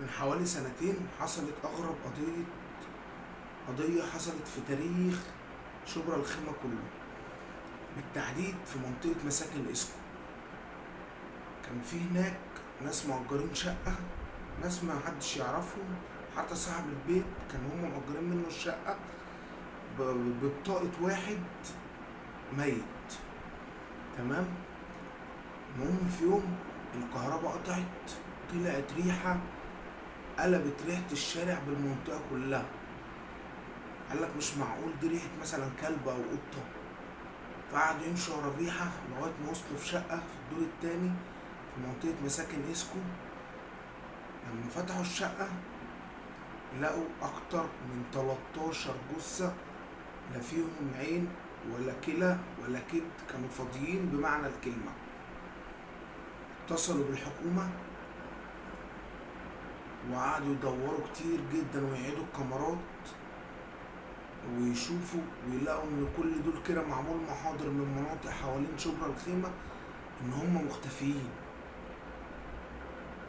من حوالي سنتين حصلت أغرب قضية حصلت في تاريخ شبرا الخيمة كله، بالتحديد في منطقة مساكن إسكو. كان في هناك ناس مأجرين شقة، ناس ما حدش يعرفهم، حتى صاحب البيت كان هم مأجرين منه الشقة ببطاقة واحد ميت. تمام. المهم في يوم الكهرباء قطعت، طلعت ريحة قلبت ريحة الشارع بالمنطقة كلها. قالك مش معقول دي ريحة مثلا كلب أو قطة. فقعدوا يمشوا ورا الريحة لغاية ما وصلوا في شقة في الدور التاني في منطقة مساكن إسكو. لما فتحوا الشقة لقوا أكتر من 13 جثة، لا فيهم عين ولا كلى ولا كبد، كانوا فاضيين بمعنى الكلمة. اتصلوا بالحكومة وقعدوا يدوروا كتير جدا ويعيدوا الكاميرات ويشوفوا ويلاقوا ان كل دول كده معمول محاضر من مناطق حوالين شبرا الخيمة ان هم مختفيين.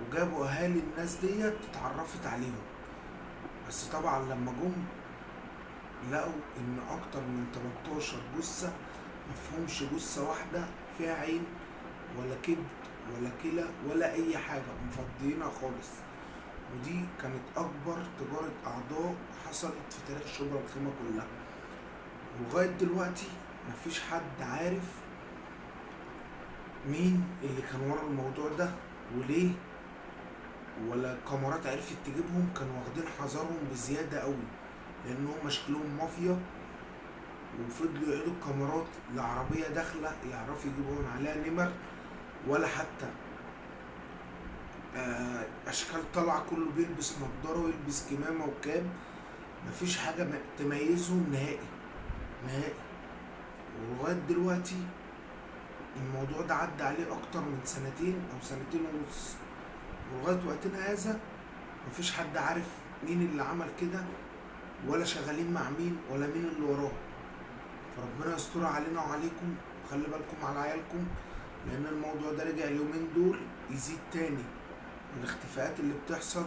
وجابوا اهالي الناس ديت اتعرفت عليهم، بس طبعا لما جم لقوا ان اكتر من 13 جثة مفهومش جثة واحدة فيها عين ولا كبد ولا كلى ولا اي حاجة، مفضيينها خالص. ودي كانت اكبر تجارة اعضاء حصلت في تاريخ شبرا الخيمة كلها. ولغاية دلوقتي مفيش حد عارف مين اللي كان ورا الموضوع ده وليه، ولا الكاميرات عرفت تجيبهم. كانوا واخدين حذرهم بزيادة قوي لان هم شكلهم مافيا، وفضلوا يعيدوا الكاميرات لعربية داخلة يعرفوا يجيبوا من عليها نمر، ولا حتى اشكال طالعة، كله بيلبس نضارة ويلبس كمامة وكاب، مفيش حاجة تميزهم نهائي نهائي. ولغاية دلوقتي الموضوع ده عدى عليه أكتر من سنتين أو سنتين ونص، ولغاية وقتنا هذا مفيش حد عارف مين اللي عمل كده، ولا شغالين مع مين، ولا مين اللي وراه. فربنا يستر علينا وعليكم، وخلي بالكم على عيالكم، لأن الموضوع ده رجع اليومين دول يزيد تاني. الاختفاءات اللي بتحصل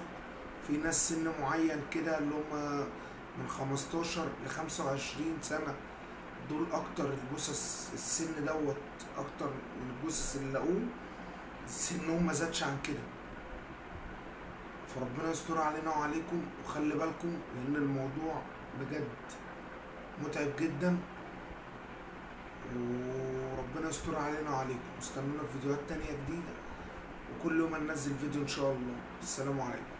في ناس سن معين كده اللي هم من 15 ل 25 سنة، دول أكتر الجثث السن دوت، أكتر من الجثث اللي لقوه سنهم ما زادش عن كده. فربنا يستر علينا وعليكم، وخلي بالكم لأن الموضوع بجد متعب جدا، وربنا يستر علينا وعليكم. استنونا في فيديوهات تانية جديدة، وكل يوم هننزل فيديو إن شاء الله. السلام عليكم.